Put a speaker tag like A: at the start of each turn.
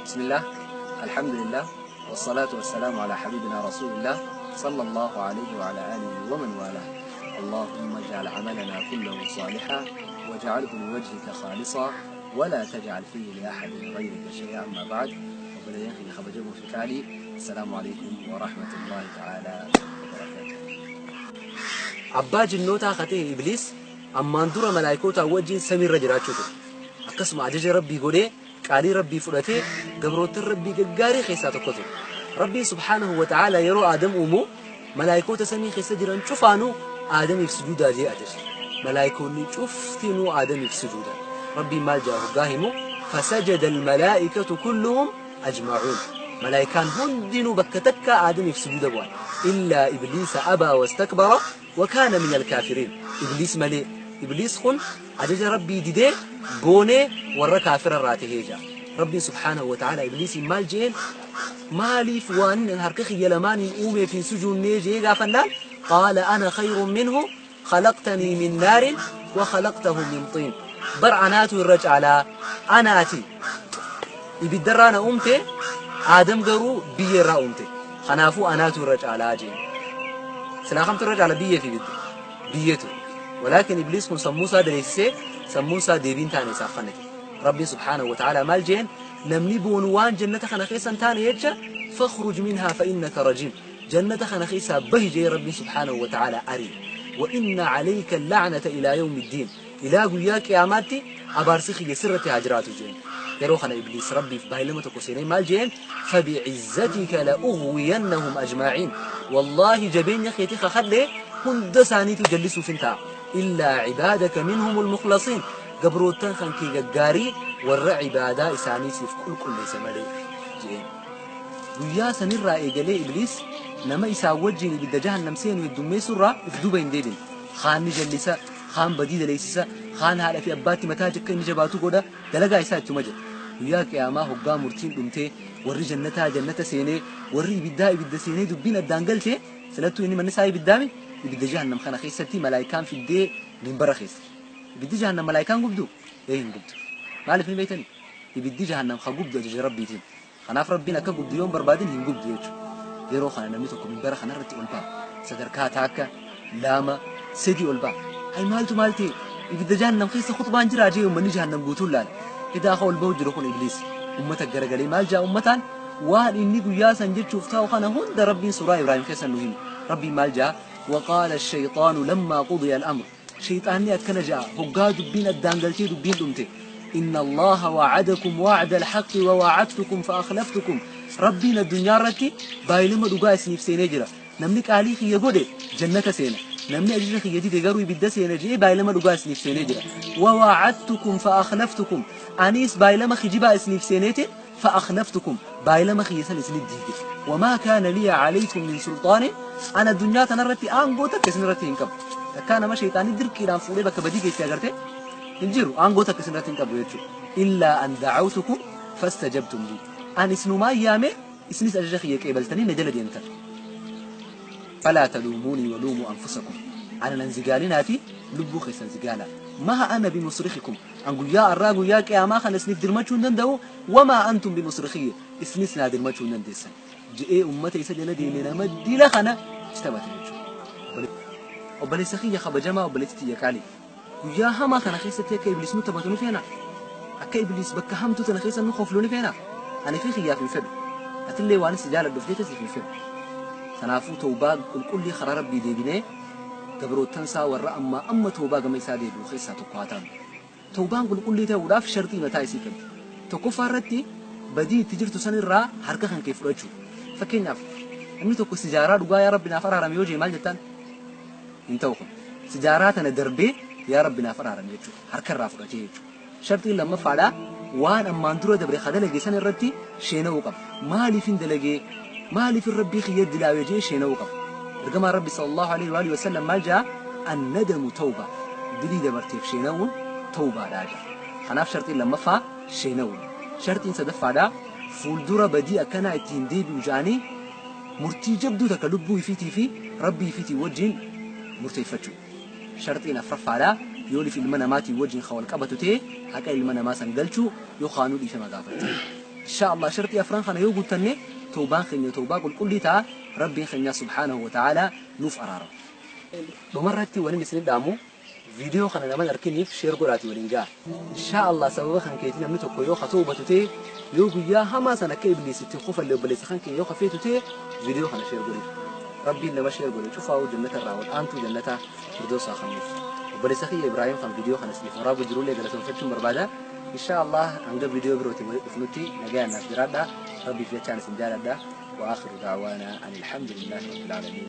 A: بسم الله، الحمد لله، والصلاة والسلام على حبيبنا رسول الله صلى الله عليه وعلى آله ومن والاه. اللهم اجعل عملنا كله صالحا واجعله لوجهك خالصا ولا تجعل فيه لأحد غيرك شيئا. أما بعد، obboleeyyan kiyya kabajamoo fi qaalii، السلام عليكم ورحمة الله تعالى وبركاته. Abbaa jinnootaa ka ta'e Ibliis ammaan dura malaayikootaa wajjin samiirra jiraachuu ture. Akkasuma ajaja Rabbii godhee, qaalii Rabbii fudhatee, gabroottan Rabbii gaggaarii keessaa tokko ture. Rabbiin سبحانه وتعالى yeroo Aadam uumu malaayikoota samii keessa jiran cufaanuu Aadamiif sujuudaa jee ajaje. Malaayikoonni cuftinuu Aadamiif sujuudan. Rabbiin maal jaa hoggaa himu? فسجد الملائكة كلهم أجمعون. Malaayikaan hundinuu bakka takka Aadamiif sujuuda bu'an. إلا إبليس أبى واستكبر وكان من الكافرين. Ibliis malee. Ibliis kun ajaja Rabbii didee, boonee, warra kaafira irraa tahee jira. Rabbiin سبحانه وتعالى Ibliisiin maal jeen? Maaliif waan inni harka kiyya lamaaniin uumeef hin sujuunnee jee gaafannaan، قال أنا خير منه، خلقتني من نار وخلقته من طين. Bar anaatu irra caalaa, anaati ibiddarraa na uumte, Aadam garuu biyya irraa uumte, kanaafuu anaatu irra caalaa jeen. Silaa kamtu irra caala, biyyee fi ibidda? Biyyeetu. ولكن Ibliis kun sammuu isaa daleessisee, sammuun isaa deebiin taane isaaf kennite. Rabbiin سبحانه وتعالى maal jeen? Namni boonu waan jannata kana keessa hin taane jecha، فاخرج منها فإنك رجيم. Jannata kana keessaa bahi jee Rabbiin سبحانه وتعالى ari. وإن عليك اللعنة إلى يوم الدين. Ilaa guyyaa qiyaamaatti abaarsi kiyya sirratti haa jiraatu jeen. Yeroo kana Ibliis Rabbiif baay'ilama tokko seenee maal jeen? فبعزتك لأغوينهم أجمعين. Wallaahi, jabeenya keetii kakadhee, hunda isaaniitu jallisuuf hin ta'a. إلا عبادك منهم المخلصين. Gabroottan kan kee gaggaarii warra cibaadaa isaanii siif qulqulleesse malee jeen. Guyyaa sanirraa eegalee Ibliis nama isaa wajjin ibidda jahannam seenu heddummeessurraa if duuba hin deebine. Kaan ni jallisa, kaan badii daleessisa, kaan haadha fi abbaatti mataa jakka inni jabaatu godha, dalagaa isaa ittuma jira. Guyyaa qiyaamaa hoggaa murtiin dhumtee, warri jannataa jannata seenee, warri ibiddaa ibidda seenee, dubbiin addaan galtee, silattuu inni manni isaa ibiddaami, ibidda jahannam kana keessatti malaayikaan fiddee minbara keessa. Ibiddi jahannam malaayikaan gubdu? Ee, hin gubdu. Maaliif ni beektani? Ibiddi jahannam ka gubdu ajaja Rabbiitiin. Kanaaf Rabbiin akka gubdu yoon barbaadin hin gubdu jechuudha. Yeroo kana namni tokko minbara kanarratti ol ba'a. Sadarkaa takka, lama, sadi ol ba'a. Hay, maaltu maal ta'e? Ibidda jahannam keessa khutbaan jira jee uummanni jahannam guutuun laala. Idaa ka ol bahu jiru kun Ibliis. Ummata garagalee maal jaa ummataan? Waan inni guyyaa san jechuuf ta'u kana hunda Rabbiin suuraa Ibraahim keessa nu himi. Rabbiin maal jaa? وقال الشيطان لما قضي الأمر. Shayxaanni akkana ja'a hoggaa dubbiin addaan galtee, dubbiin dhumte: إن الله وعدكم وعد الحق ووعدتكم فأخلفتكم. Rabbiin addunyaa irratti baay'ilama dhugaa isiniif seenee jira. Namni qaalii kiyya godhe jannata seena. Namni ajaja kiyya dide garuu ibidda seena jee baay'ilama dhugaa isiniif seenee jira. ووعدتكم فأخلفتكم. Anis baay'ilama kijibaa isiniif seeneetiin، فأخلفتكم، baay'ilama kiyya san isinit diige. وما كان لي عليكم من سلطان. Ana addunyaa tanarratti aangoo takka isinirratti hin qabu. Takkaa nama shayxaanii dirqiidhaan fuudhee bakka badii geessee agartee hin jiru, aangoo takka isinirratti hin qabu jechuudha. إلا أن دعوتكم فاستجبتم لي. An isinumaa yaame, isinis ajaja kiyya qeebaltanii na jala deemtan. فلا تلوموني ولوموا أنفسكم. Ana nan zigaalinaati, lubbuu keessan zigaala. ما أنا بمصرخكم. An guyyaa arraa, guyyaa qiyaamaa kana isiniif dirmachuu hin danda'u. وما أنتم بمصرخي. Isinis naa dirmachuu hin dandeessan je'ee ummata isa jala deeme nama dila kana itti taphate jechuudha. Obboleessa kiyya kabajamaa, obboleessi tiyya qaalii, guyyaa hamaa kana keessatti akka Ibliis nu taphatu nu feena? Akka Ibliis bakka hamtuu tana keessa nu koflu ni feena? Ani fi kiyyaaf hin fedhu. Atillee waan si jaaladhuuf jecha siif hin fedhu. Kanaafuu tawbaa qulqullii karaa Rabbii deebinee, gabroottan isaa warra ammaa amma tawbaa gama isaa deebi'u keessaa tokko haa taanu. Tawbaan qulqullii ta'uudhaaf shartii mataa isii qabdi. Tokkoffaa irratti badii itti jirtu sanirraa harka kan kee fudhachuu. Fakkeenyaaf, namni tokko sijaaraa dhugaa, "Yaa Rabbi, naaf araarame" yoo jee maal jettaan? Hin ta'u kun. Sijaaraa tana darbee, "Yaa Rabbi, naaf araarame" jechuudha. Harka irraa fudhatee jechuudha. Shartiin lammaffaadhaa waan ammaan dura dabre ka dalage san irratti sheena'uu qaba. Maaliif hin dalagee? Maaliif hin Rabbii kiyya dilaawee jee sheena'uu qaba. Ergamaan Rabbi صلى الله عليه وآله وسلم maal jaa? الندم توبة. Dilii dabarteef sheena'uun tawbaadhaa jaa. Kanaaf shartiin lammaffaa sheena'uudha. Shartiin sadaffaadhaa fuuldura badii akkanaa ittiin deebi'u ja'anii murtii jabduu takka lubbuu ifiitii fi Rabbii ifiitii wajjin murteeffachuu. Shartiin afraffaadhaa yooniif ilma namaatiin wajjin kan wal qabatu ta'e haqa ilma namaa san galchuu yookaanuu dhiifama gaafachuu. Insha Allah sharxii afran kana yoo guuttanne tawbaan keenya tawbaa qulqullii ta'a, Rabbiin keenya subhaanahu wa ta'aalaa nuuf araarama. Dhumarratti waniin isin dhaamu, viidiyoo kana nama arkiniif share godhaati waliin ga'a. Insha Allah sababa kan keetii namni tokko yoo tawbatu ta'e, yoo guyyaa hamaa sana akka ibliisitti kufallee obboleessa kan kee yoo kafeetu ta'e, viidiyoo kana share godhiif. Rabbiin nama share godhe cufaa'uu jannata irraa ol aantuu jannata firdoosaa kennuuf. Obboleessa kiyya Ibraahim kan viidiyoo kana isiniif waraabu jirullee galatoonfachuun barbaada. Insha Allah hanga viidiyoo birootiin walitti dhufnutti nagayaan naaf jiraadha. Rabbiif jechaan isin jaaladha. وآخر دعوانا أن الحمد لله رب العالمين.